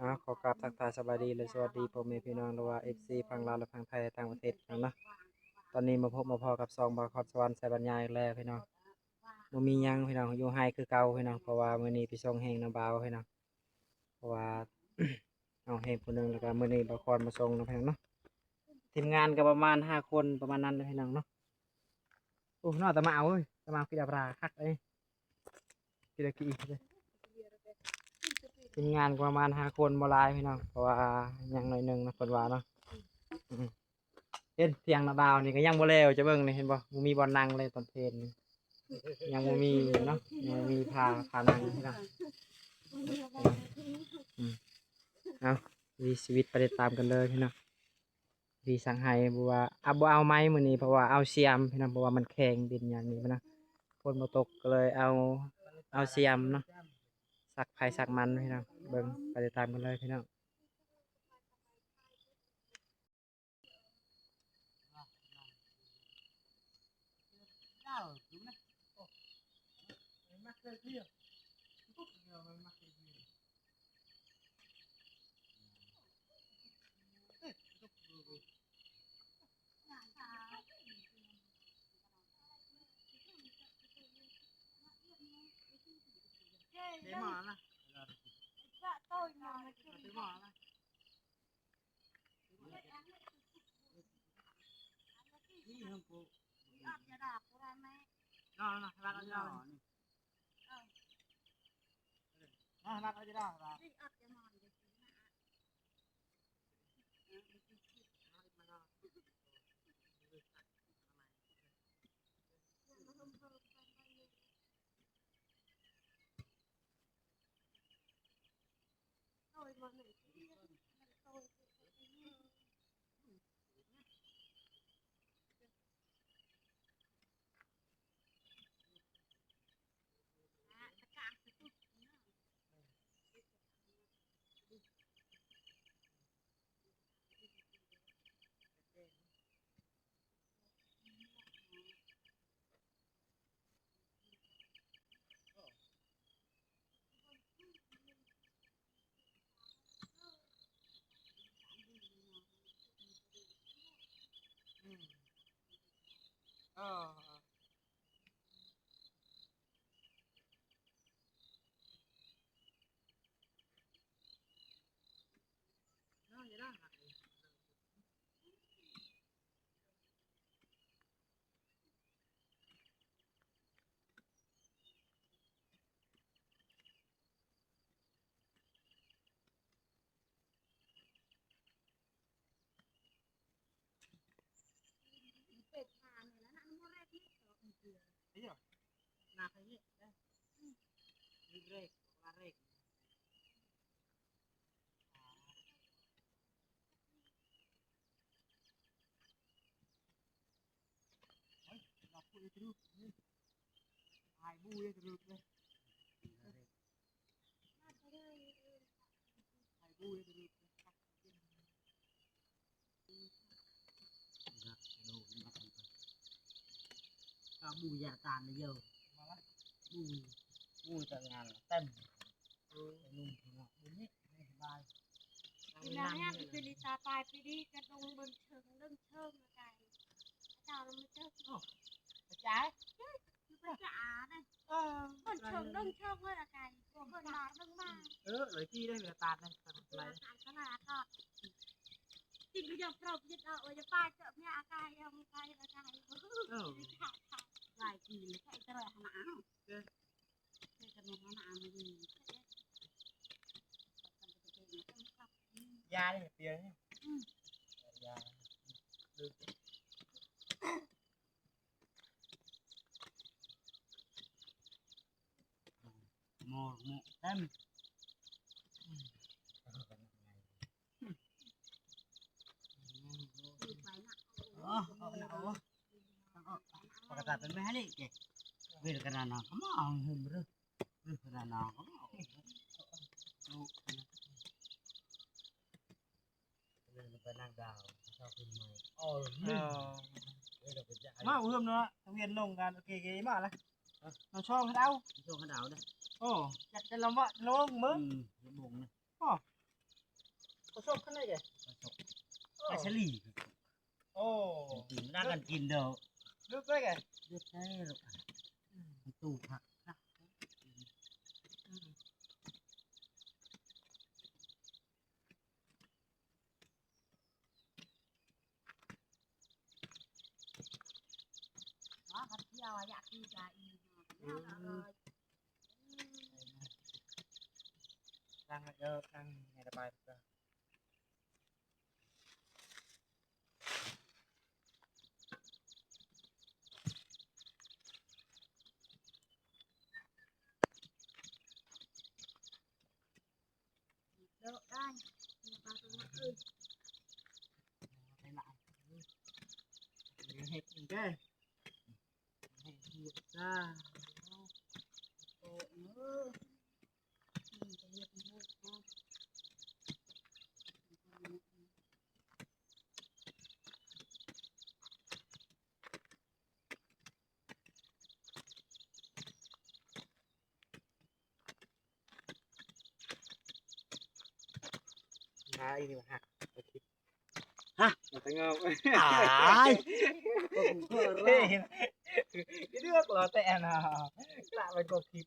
ອ່າ ຂໍກາບທັກທາຍສະບາຍດີ ແລະ ສະຫວັດດີພໍ່ແມ່ພີ່ນ້ອງ ຫຼືວ່າ ເອັຟຊີ ຝັ່ງລາວ ແລະ ຝັ່ງໄທ ແລະ ຕ່າງປະເທດເນາະ. ຕອນນີ້ມາພົບມາພໍ້ກັບຊ່ອງບ່າວຄອນສະຫວັນໄຊບັນຍາອີກແລ້ວພີ່ນ້ອງ. ບໍ່ມີຫຍັງພີ່ນ້ອງ ຢູ່ໄຮ່ຄືເກົ່າພີ່ນ້ອງ ເພາະວ່າມື້ນີ້ໄປສົ່ງແຮງນຳບ່າວພີ່ນ້ອງ ເພາະວ່າເອົາແຮງຜູ້ໜຶ່ງ ແລ້ວກໍມື້ນີ້ບ່າວຄອນມາສົ່ງເນາະພີ່ນ້ອງເນາະ. ທີມງານກໍປະມານຫ້າຄົນ ປະມານນັ້ນແຫຼະພີ່ນ້ອງເນາະ. ໂອ້ ນ້ອງຕາມາເອົາເອີຍ ຕາມາກິນອາບຣາຄັກເອີຍ ກິນອາກີເອີຍ. ທີມງານກໍປະມານຫ້າຄົນ ບໍ່ຫຼາຍພີ່ນ້ອງ ເພາະວ່າຍັງໜ້ອຍໜຶ່ງນະ ເພິ່ນວ່າເນາະ. ອືມ ເຫັນທຽງນາດາວນີ້ກໍຍັງບໍ່ແລ້ວ ຈະເບິ່ງນີ້ ເຫັນບໍ່ ບໍ່ມີບ່ອນນັ່ງເລີຍຕອນເພນນີ້ ຍັງບໍ່ມີເນາະ ຍັງບໍ່ມີພາ ພານັ່ງພີ່ນ້ອງ. ອືມ ເອົາ ວິຖີຊີວິດໄປຕິດຕາມກັນເລີຍພີ່ນ້ອງ. ທີ່ສັກໃຫ້ ບໍ່ວ່າ ອ່າ ບໍ່ເອົາໄມ້ມື້ນີ້ ເພາະວ່າເອົາສຽມພີ່ນ້ອງ ເພາະວ່າມັນແຂງດິນຢ່າງນີ້ນະ ຝົນບໍ່ຕົກ ກໍເລີຍເອົາ ເອົາສຽມເນາະ ສັກໃຜສັກມັນພີ່ນ້ອງ. ເບິ່ງໄປຕິດຕາມກັນເລີຍພີ່ນ້ອງ. Ka bu ya tan yo. Bu. Bu ta ngan tem. Num bu ni. Bye. ພີ່ນ້ອງ ເປັນຕາປາຍປີນີ້ກະດົງເບິ່ງເທິງເບິ່ງເທິງລະກາຍ ເຈົ້າລະມາເຈີ ໂອ້ ກະຈາຍ ກະຈາຍນະ ເອີ ເບິ່ງເທິງເບິ່ງເທິງລະກາຍ ເພິ່ນມາເບິ່ງມາ ເອີ ເອີ ທີ່ໄດ້ເວລາຕາດນະ ຕາດຕະຫຼາດກໍ ຈິງກໍຍອມເຂົ້າຜິດເອົາ ໂອຍ ຢ່າປາເຈີເມຍອາກາຍ ເອົາມາໄປລະກາຍ ເອີ ຫຼາຍປີ ຢາເດ້ ປຽງ ຢາ ໂມ ໂມ ເຕັມ ໂອ້ ປະກາດເປັນແມ່ນີ້ເກ ເວລາກະນານາ ເຂົາມາເອົາເງິນເດີ ເວລາກະນານາ ເຂົາມາເອົາ ໄປນາງດາວ ເຈົ້າຂຶ້ນໃໝ່ ໂອ້ຍ ເອີ ມາເຮືອນເນາະ ທະວຽນລົງກັນ ໂອເຄ ໂອເຄ ມາລະ ນ້ອງຊ່ອງເຮົາ ຊ່ອງເຮົາເດີ ໂອ້ ຈັດແຕ່ລະມະລົງເບິ່ງ ອືມ ລົງນະ ໂອ້ ປະສົບຄັນໃດແກ ປະສົບ ໂອ້ ໄປສະຫຼີ ໂອ້ ກິນນຳກັນກິນເດີ ເລືອກໄດ້ແກ ເລືອກໄດ້ລູກ ອືມ ຕູ້ຜັກ ອືມ ອໍ ຄັນທ່ຽວຢາກກິນກະອີ່ ອືມ ຕັ້ງເດີ ຕັ້ງໃຫ້ລະບາຍ ໂດະໄດ້ ເຮັດປາຕົວນັ້ນອື່ນ ໄດ້ຫຼາຍ ເຮັດເດີ ເຮັດຢູ່ຈ້າ ໂອ້ ອືມ ຈະເຮັດຢູ່ຈ້າ. ນາອີນີ້ມັນຫັກ ໂອເຄ ຮະ ມັນຕະເຫງົາ ຕາຍ ເຮີ້ຍ ເລືອກລໍແຕ່ນະ ລະໄປກົບຄລິບ.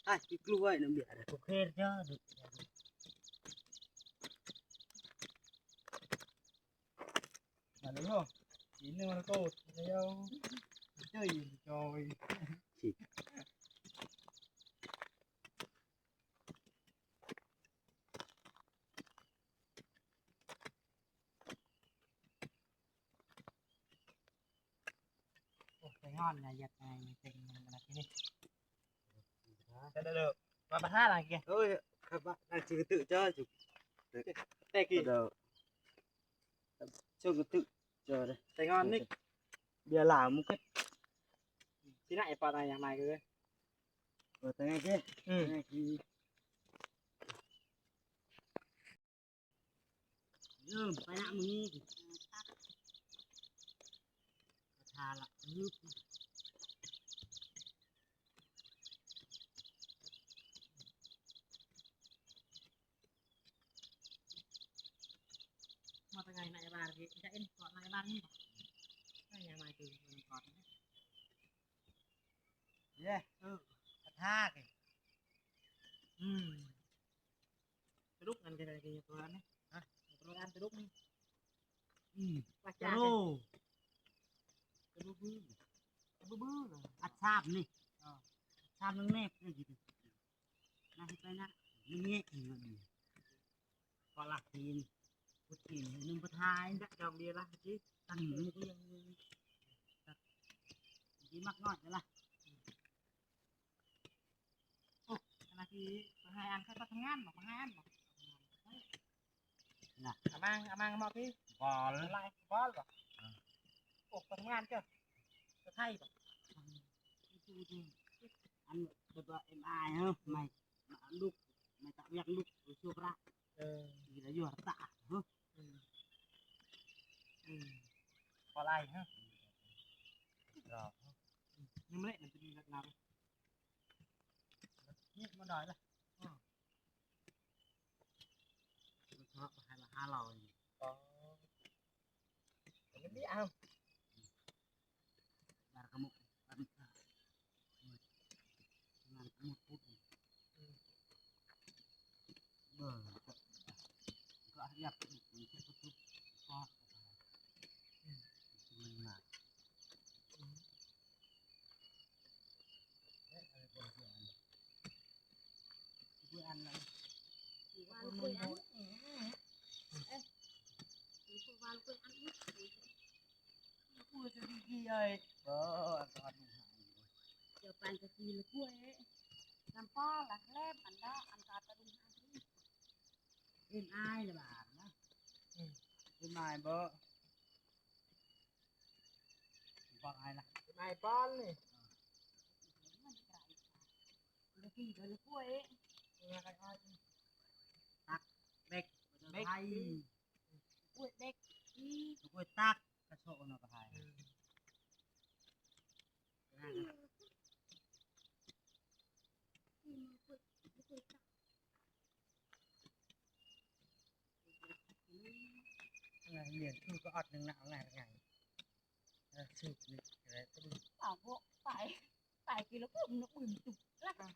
ອ້າຍ ກິນກ້ວຍນ້ຳເບຍ ໂອເຄເດີ ມາເລີຍເນາະ ກິນເນາະ ໂຕດ ເຈົ້າ ເຈົ້າ ຈອຍ. ໂອ້ ແຕງອ່ອນນະ ຢາກໃຫ້ແຕງອັນນີ້ ເດີ ມາປະທານລະແກ ໂອ້ຍ ຄັບວ່າ ນັ່ງຊື່ກະຕຶເຈົ້າ ແຕງກີ້ ເດີ ຊ່ວງກະຕຶເຈົ້າ ແຕງອ່ອນນີ້ ເບຍລາວ ມຸກເກັດ ຊິນະ ໄອ້ປອດ ນາຍ ຫຍັງນາຍ ຄື ເອີ ແຕງກີ້ ອືມ ແຕງກີ້. ເອີ ໄປລະມື້ນີ້ ກະທາລະ ມາແຕ່ໄງນາຍບ້ານ ຈະເອັນກອດນາຍບ້ານນີ້ ນາຍມາຄືກອດ ເຢ້ ເອີ ກະທາກ ອືມ ກະດູກອັນກະໄດ້ ກະໂຕອັນນີ້ ຮະ ກະໂຕອັນກະດູກນີ້ ອືມ ກະໂຕ ກະດູກບື ກະບູບື ອັດຊາບນີ້ ອໍ ຊາບໜຶ່ງແມັດນີ້ ນະ ໄປນະ ໜຶ່ງແມັດນີ້ ພໍລະກິນ ພຸດກິນໜຶ່ງ ບໍ່ທາຍ ດອກເບຍລະຊິ ຕັ້ງໜຶ່ງກະຍັງ ກິນມັກນ້ອຍລະ. ໂອ້ ອັນນັ້ນຄືປະໄຮອັນ ເຂົາໄປທຳງານບໍ ປະໄຮອັນບໍ ນະ ອາມັງ ອາມັງເໝາະພີ້ ບອລ ລາຍບອລບໍ ເອີ ໂອ້ ປະທຳງານເຈົ້າ ປະໄທບໍ ອັນແບບວ່າເອັມອາຍເນາະ ໄມ້ ລູກ ໄມ້ຕະຫຍັງລູກ ຊົ່ວຄະລາວ ເອີ ລະຢູ່ຮັກສາ ເອີ ອືມ ອືມ ພໍໄລ່ເນາະ ອືມ ຍັງບໍ່ໄດ້ ມັນເປັນແບບນັ້ນ ນີ້ບໍ່ໄດ້ລະ ອືມ ເພາະໃຫ້ມາຫາເຮົານີ້ ອໍ ມັນມີເອົາ ບາດກະໝົດ ບາດກະໝົດ ບາດກະໝົດພຸດ ອືມ ເບິ່ງ ກະຢາກ ກະ ກະ ກະ ກະ ກະ ອັນນີ້ ກວຍຈະດີເອີຍ ບໍ່ ອັນຕອນນີ້ຫາ ຈະໄປກະກີລະກວຍ ນ້ຳປາລະແລມ ອັນລະ ອັນຕາຕະລຸງຫາ ເອັມອາຍລະບາດນະ ເອັມອາຍບໍ່ ບໍ່ອາຍລະ ເອັມອາຍປານນີ້ ມັນກະ ລະກີລະກວຍ ຕັກເບັກ ເບັກ ກວຍເບັກ ກວຍຕັກ ກະໂຊະເນາະ ກະໄທ ລຽນຄືກະອອດໜຶ່ງນະ ເອົາງ່າຍໄປງ່າຍ ເອີ ສູດນີ້ກະໄດ້ ເອົາບໍ່ໄປ ໄປກິນລະປຸ້ມນະ ອຶ່ມຕຸກລະ ຕັ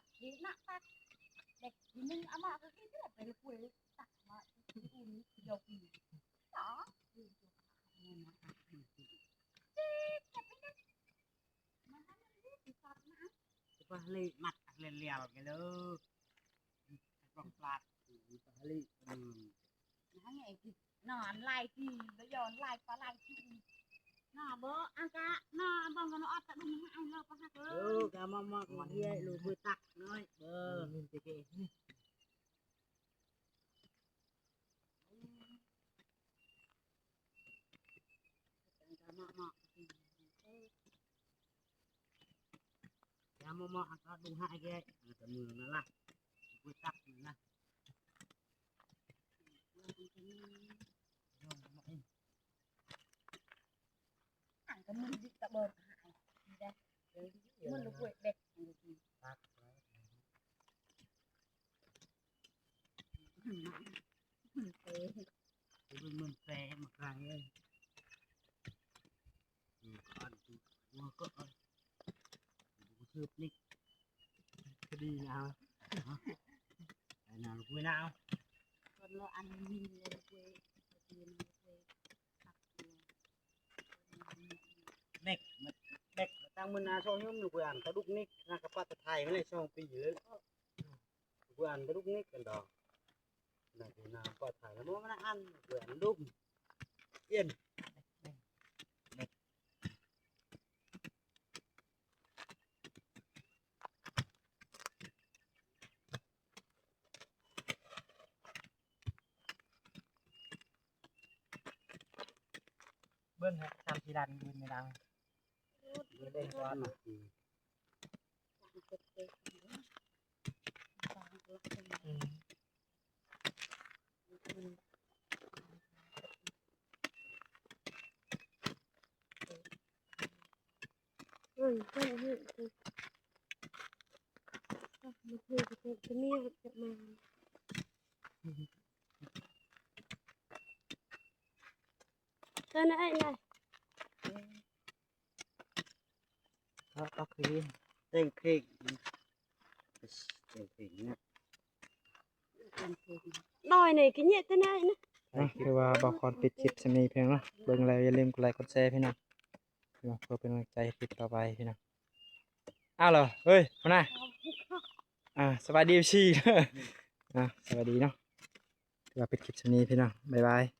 ກກິນນະ ຕັກ ເດັກໜຶ່ງອາມາກະກິນເທື່ອໄປລະປຸ້ຍ ຕັກມາ ອືມ ດຽວກິນ ຕາ ປາເລມັດແລ້ວແລ້ວ ປອງປາດ ປາເລ ອືມ ນອນຫຼາຍທີ ບໍ່ຍອນຫຼາຍປາຫຼາຍທີ ນອນບໍ່ ອັງກະ ນອນ ບັງກະນອດຕະດຸງ ໃຫ້ເລີປະຫັກເອີຍ ເອີ ກະມາ ມາ ມາເຮຍ ລູກເອີຍ ຕັກນ້ອຍ ເອີ ກະມາ ມາ ມາ ອັນກະດຸງ ໃຫ້ແກ ອັນກະມືນັ້ນລະ ກູຕັກນີ້ນະ ອັນກະມືຕະເບີດ ມັນລູກເວດເດັດ ມັນແປມາກາຍເອີຍ ອັນ ຫົວກໍ ຄືບນິກ ຄະດີນາວ ໄປນາວ ລູກເວຍນາວ ຄົນລະອັນມີເລີຍ ເວຍ ເວຍ ເດັກ ເດັກ ຕັ້ງມື້ນາຊ່ອງຍືມ ລູກເວຍ ອັນ ກະດຸກນິກ ນາກະປະຕະໄທມາໄດ້ສອງປີເລີຍ ເພື່ອນກະດຸກນິກກັນດອກ ນານາປອດໄພລະມອງນາອັນ ເພື່ອນລຸມ ເຢັນ ເບິ່ງຮະ ສາມສີ່ລັນຢືນໃນຫຼັງ ເບິ່ງກ່ອນ ເອົາຄືເຕັ້ງເພງ ເຕັ້ງເພງເນາະ ດອຍນີ້ກະເຍະແຕ່ໃນນະ ຖືວ່າບ່າວຄອນປິດຄລິບສ່ຳນີ້ພີ່ນ້ອງເນາະ ເບິ່ງແລ້ວຢ່າລືມກົດໄລກົດແຊພີ່ນ້ອງ ເພື່ອເປັນກຳລັງໃຈໃຫ້ຄລິບຕໍ່ໄປພີ່ນ້ອງ ເອົາເລີ ເຮີ້ຍ ຫົວໜ້າ ອ່າ ສະບາຍດີ ເອັຟຊີ ອ່າ ສະບາຍດີເນາະ ຖືວ່າປິດຄລິບສ່ຳນີ້ພີ່ນ້ອງ ບາຍບາຍ.